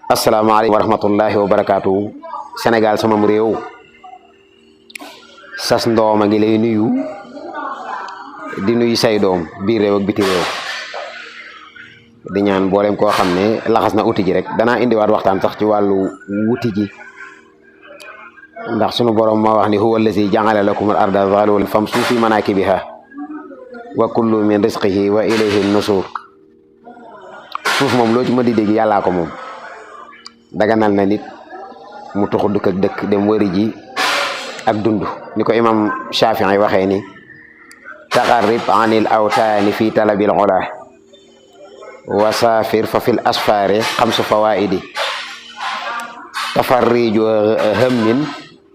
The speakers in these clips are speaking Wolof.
asalaamaaleykum wa rahmatullahi wa barakaatu. Sénégal sama réew sas ndoom a ngi lay nuyu di nuyu say doom biir réew ak biti réew di ñaan mboolem koo xam ne laxas na uti ji rek danaa indiwaat waxtaan sax ci wàllu wuti ji ndax sunu borom ma wax ni huwa allazi ja'ala lakum al arda zalulan famshu fi manakibiha wa kullu min rizqihi wa ilayhi nusur. suuf moom loo ci ma di dégg yàllaa ko moom. daganal na nit mu tuxu dëkk ak dëkk dem wëri ji ak dund ni ko imam Shafi'i waxee ni taqarrib anil awtaani fi talabil ula wasafir fa fil asfari xamsu fawaidi tafarriju hammin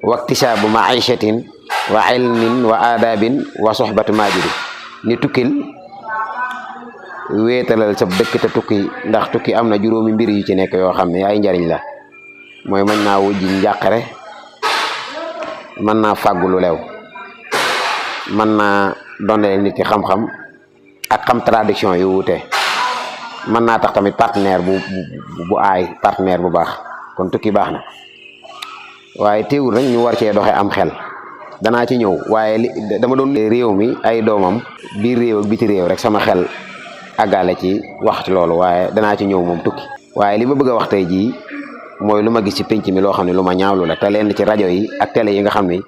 wa iktisabu maishatin wa ilmin wa adabin wa sohbatu majidi ni tukkil wéetalal sab dëkk te tukki ndax tukki am na juróomi mbir yu ci nekk yoo xam ne ay njariñ la mooy mën naa wujji njàqare mën naa fàggu lu lew mën naa dondale nit ki xam-xam ak xam traduction yu wuute mën naa tax tamit partenaire bu aay partenaire bu baax kon tukki baax na waaye teewul rek ñu war cee doxe am xel danaa ci ñëw waaye dama doon réew mi ay doomam biir réew ak biti réew rek sama xel àggale ci wax ci loolu waaye danaa ci ñëw moom tukki waaye li ma bëgg a wax tey jii mooy lu ma gis ci penc mi loo xam ne lu ma ñaawlu la te leen ci rajo yi ak télé yi nga xam ne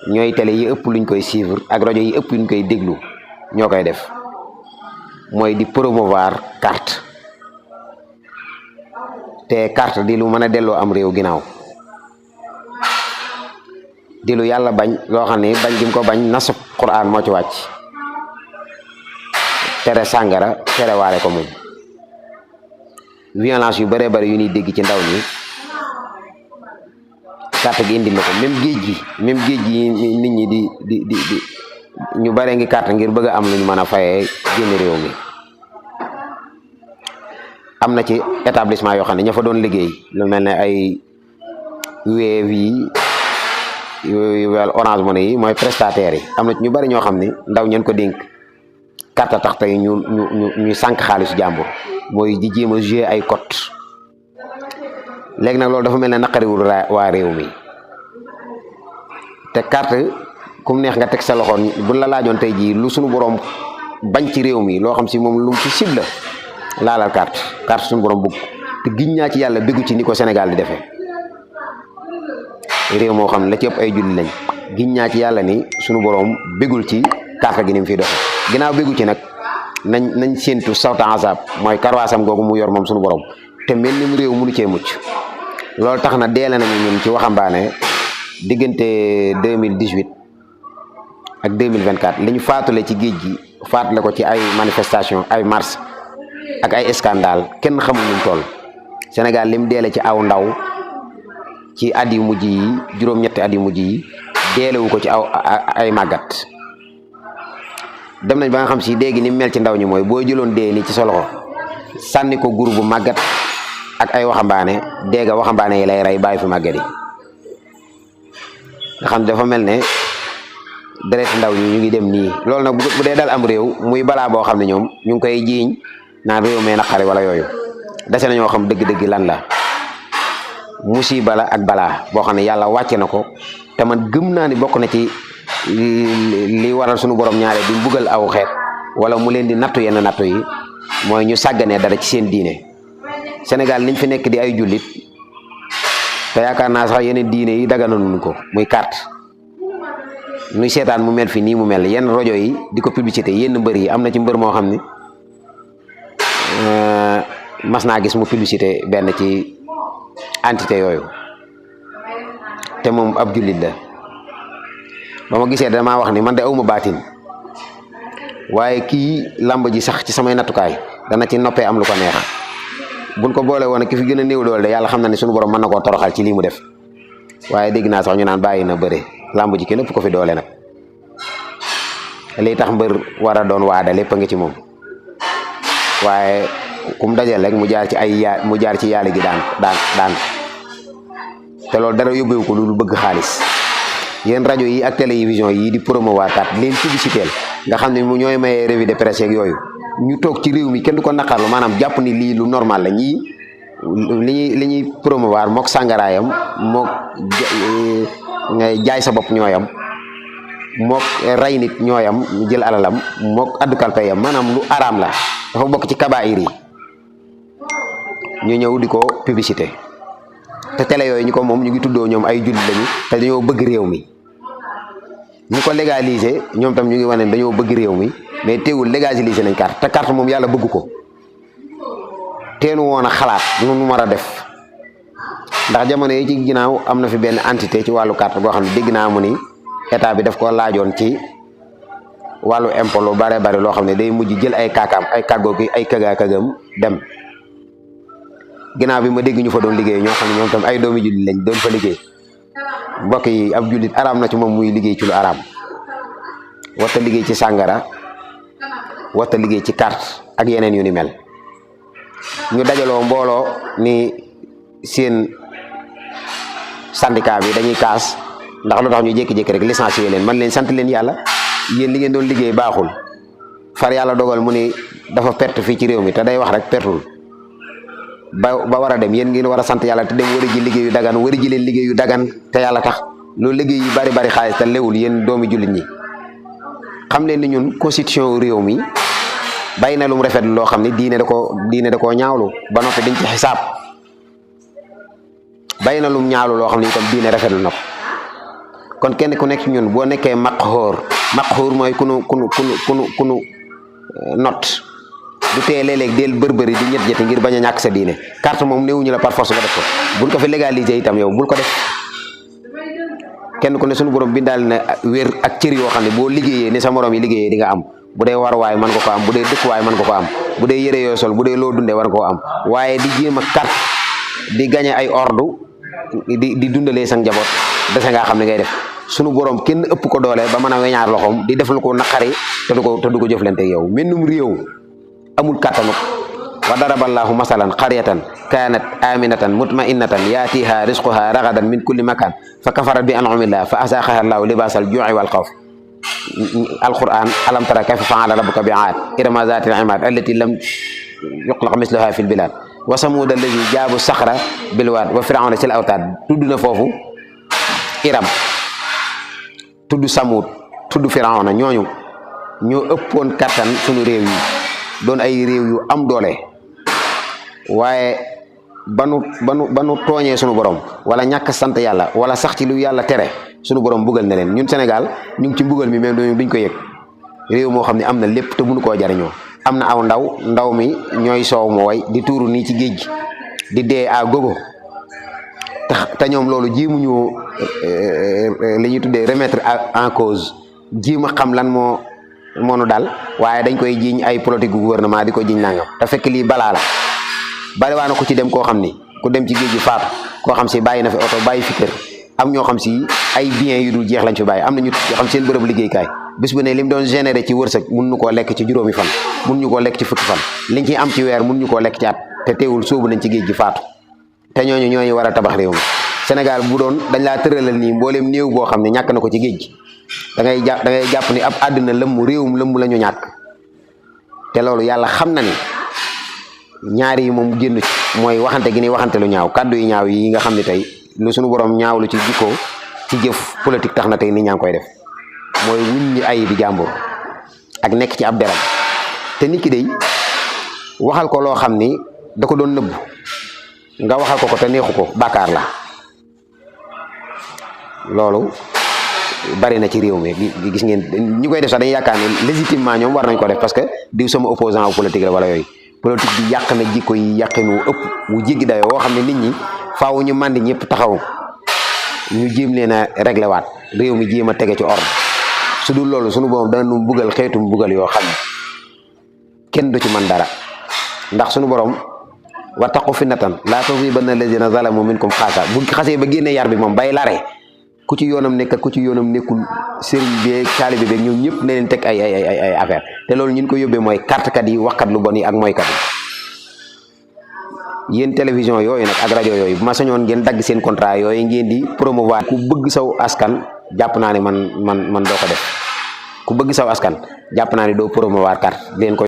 ñooy télé yi ëpp luñ koy suivre ak rajo yi ëpp luñ koy déglu ñoo koy def mooy di promouvoir carte te carte di lu mën a delloo am réew ginnaaw di lu yàlla bañ loo xam ne bañ gi mu ko bañ nasub Qur'an moo ci wàcc tere sàngara tere waale ko moom violence yu bëree bëri yu ñuy dégg ci ndaw ñi carte gi indi na ko même géej gi nit ñi di ñu bëree ngi carte ngir bëgg a am lu ñu mën a fayee génn réew mi am na ci établissement yoo xam ne ña fa doon liggéey lu mel ne ay Wave yi yooyu wel Orange Money yi mooy prestataires yi am na ci ñu bëri ñoo xam ne ndaw ñeen ko dénk carte tax tey ñu sànq xaalisu jàmbur mooy di jéem a jouer ay cote léegi nag loolu dafa mel ne naqariwul waa réew mi te carte kum neex nga teg sa loxo buñ la laajoon tey jii lu suñu borom bañ ci réew mi loo xam si moom lu ci cible laalal carte suñu borom bëgg te giñ naa ci yàlla bëggu ci ni ko Sénégal di defee réew moo xam ne la ci ëpp ay julli lañ giñ naa ci yàlla ni suñu borom bëggul ci carte gi ni mu fiy doxe ginnaaw béggu ci nag nañ séentu sawta azab mooy karwaasam googu mu yor moom suñu borom te mel ni mu réew mënu cee mucc loolu tax na deele nañu ñun ci waxambaane diggante 2018 ak 2024 li ñu faatule ci géej gi faatule ko ci ay manifestation ay marche ak ay scandale kenn xamul nuñ toll Sénégal lim deele ci aw ndaw ci at yu mujj yi juróom-ñetti at yu mujj yi deelewu ko ci ay màggat dem nañ ba nga xam si léegi ni mel ci ndaw ñi mooy boo jëloon dee ni ci sa loxo sànni ko groupe bu màggat ak ay waxambaane déega waxambaane yi lay rey bàyyi fi màggat yi nga xam dafa mel ne deret ndaw ñi ñu ngi dem nii loolu nag bu dee dal am réew muy balaa boo xam ne ñoom ñu ngi koy jiiñ naan réew mee naqari wala yooyu dese na ñoo xam dëgg-dëgg lan la musiba la ak balaa boo xam ne yàlla wàcce na ko te man gëm naa ni bokk na ci li waral sunu borom ñaare di mbugal aw xeet wala mu leen di nattu yenn nattu yi mooy ñu sàgganee dara ci seen diine Sénégal niñ fi nekk di ay jullit te yaakaar naa sax yeneen diine yi dagananuñ ko muy carte nuy seetaan mu mel fi nii mu mel yenn rajo yi di ko publicité yenn mbër yi am na ci mbër moo xam ni mas naa gis mu publicité benn ci entité yooyu te moom ab jullit la ba ma gisee damaa wax ni man de awma baatin waaye kii lamb ji sax ci samay nattukaay dana ci noppee am lu ko neex buñ ko boole woon ki fi gën a néew doole de yàlla xam na ne suñu borom mën na koo toroxal ci lii mu def waaye dégg naa sax ñu naan bàyyi na bëre lamb ji kenn ëpp ko fi doole nag liy tax mbër war a doon waada lépp a ngi ci moom waaye kum dajal rek mu jaar ci yàlla gi daan te loolu dara yóbbewu ko lu bëgg xaalis yéen rajo yi ak télévision yi di promouvoir carte leen publicité nga xam ne mu ñooy maye revue de presse yeeg yooyu ñu toog ci réew mi kenn du ko naqarlu maanaam jàpp ni lii lu normal la ñii li ñuy promouvoir mook sàngaraayam mook jaay sa bopp ñooyam mook rey nit ñooyam jël alalam mook addu kalpeyam maanaam lu araam la dafa bokk ci kabaayir yi ñu ñëw di ko publicité te télé yooyu ñu ko moom ñu ngi tuddoo ñoom ay jullit lañu te dañoo bëgg réew mi ñu ko légaliser ñoom tam ñu ngi wane dañoo bëgg réew mi mais teewul légaliser nañ carte te carte moom yàlla bëgg ko teenu woon a xalaat nu mu war a def ndax jamono yi ci ginnaaw am na fi benn entité ci wàllu carte boo xam ne dégg naa mu ni état bi daf ko laajoon ci wàllu impôt lu bare bare loo xam ne day mujj jël ay kaakaam ay kàggoo gi ay kagam dem ginnaaw bi ma dégg ñu fa doon liggéey ñoo xam ne ñoom tam ay doomi jullit lañ doon fa liggéey mbokk yi ab jullit araam na ci moom muy liggéey ci lu araam warta liggéey ci sàngara warta liggéey ci carte ak yeneen yu ni mel ñu dajaloo mbooloo ni seen syndicat bi dañuy kaas ndax lu tax ñu jékki-jékki rek licencié leen man leen sant leen yàlla yéen li ngeen doon liggéey baaxul far yàlla dogal mu ni dafa perte fii ci réew mi te day wax rek pertul ba war a dem yéen ngeen war a sant yàlla te dem war a ji liggéey yu dagan war a ji leen liggéey yu dagan te yàlla tax loolu liggéey yu bari bari xaalis te lewul yéen doomi jullit ñi xam leen ni ñun constitution réew mi bàyyi na lu mu rafet loo xam ne diine da koo ñaawlu ba noppi dañ ci xisaab bàyyi na lu mu ñaawlu loo xam ne itam diine rafetlu na ko kon kenn ku nekk ci ñun boo nekkee maqxóor mooy kunu not du tee léeg-léeg del bërbëri di ñett jeti ngir bañ a ñàkk sa diine carte moom néewuñu la par force nga def ko buñ ko fi légaliser itam yow bul ko def kenn ku ne suñu borom bindaal na wér ak cër yoo xam ne boo liggéeyee ni sa morom yi liggéeyee di nga am bu dee waruwaay mën nga ko am bu dee dëkkuwaay mën nga ko am bu dee yëre yoo sol bu dee loo dundee war nga koo am waaye di jéem a carte di gañe ay ordre di dundalee sa njaboot dese ngaa xam ne ngay def sunu borom kenn ëpp ko doole ba mën a weñaar loxoom di def lu ko naqari te du ko jëflante ak yow mennum réew amul kàttanu wa daraballahu masalan qaryatan kanat aminatan mutma'innatan yatiha rizquha ragadan min kulli makan fa kafarat bi an'amillah fa azaqaha allahu libasal ju'i wal khawf alquran alam tara kayfa fa'ala rabbuka bi'ad irama zatil imad allati lam yuqlaq mislaha fil bilad wa samud alladhi jabu sakhra bil wad wa fir'auna sil awtad tudd na foofu iram tudd samud tudd fir'auna ñooñu ñoo ëppoon kattan sunu réew yi doon ay réew yu am doole waaye banu tooñee sunu borom wala ñàkk sant yàlla wala sax ci lu yàlla tere sunu borom bugal na leen ñun Sénégal ñu ngi ci mbugal mi même duñ ko yëg réew moo xam ne am na lépp te mënu koo jariñoo am na aw ndaw mi ñooy soow mo way di tuuru nii ci géej gi di dee à gogo te ñoom loolu jéemuñu li ñuy tuddee remettre en cause jéem a xam lan moo nu daal waaye dañ koy jiiñ ay politique gu gouvernement di ko jiiñ nangam te fekk lii balaa la bari waa na ko ci dem koo xam ni ku dem ci géej gi faatu koo xam si bàyyi na fi oto bàyyi fi kër am ñoo xam si ay biens yu dul jeex lañ fi bàyyi am na ñu xam seen bërëb liggéeykaay bis bu ne lim doon généré ci wërsëg mun ñu koo lekk ci juróomi fan mun ñu koo lekk ci fukki fan liñ ciy am ci weer mun ñu koo lekk ci at te teewul sóobu nañ ci géej gi faatu te ñooñu war a tabax réew mi Sénégal bu doon dañ laa tëralal nii mbooleem néew boo xam ne ñàkk na ko ci géej gi da ngay jàpp ni ab àddina lëmm réewum lëmm la ñu ñàkk te loolu yàlla xam na ni ñaari yi moom génn ci mooy waxante gi ni waxante lu ñaaw kàddu yu ñaaw yi nga xam ne tey lu suñu borom ñaaw lu ci jikkoo ci jëf politique tax na tey nit ñaa ngi koy def mooy wuñ ñi ay bi jàmbur ak nekk ci ab deram te nit ki day waxal ko loo xam ni da ko doon nëbb nga waxal ko te neexu ko bàkkaar la loolu bari na ci réew mi gis ngeen ñu koy def sax dañuy yaakaar ne légitimement ñoom war nañ ko def parce que diw sama opposant au politique la wala yooyu politique bi yàq na jikko yi yàqin wu ëpp wu jéggi dayoo woo xam ne nit ñi faaw ñu màndi ñëpp taxaw ñu jéem leen a réglé waat réew mi jéem a tege ci ordre su dul loolu sunu borom dana nu bugal xeetum bugal yoo xam ne kenn du ci man dara ndax sunu borom wattaqu fitnatan laa tusiibanna allazina zalamu minkum xaasa bu xasee ba génnee yar bi moom bay lare ku ci yoonam nekk ak ku ci yoonam nekkul sëriñ beeg taalibe beeg ñoom ñëpp ne leen teg ay affaire te loolu ñun ko yóbbee mooy kartekat yi waxkat lu bon yi ak mooykat yi yéen télévision yooyu nag ak rajo yooyu bu ma sañoon ngeen dagg seen contrat yooyu ngeen di promouvoir ku bëgg saw askan jàpp naa ne man doo ko def ku bëgg saw askan jàpp naa ne doo promouvoir carte leen ko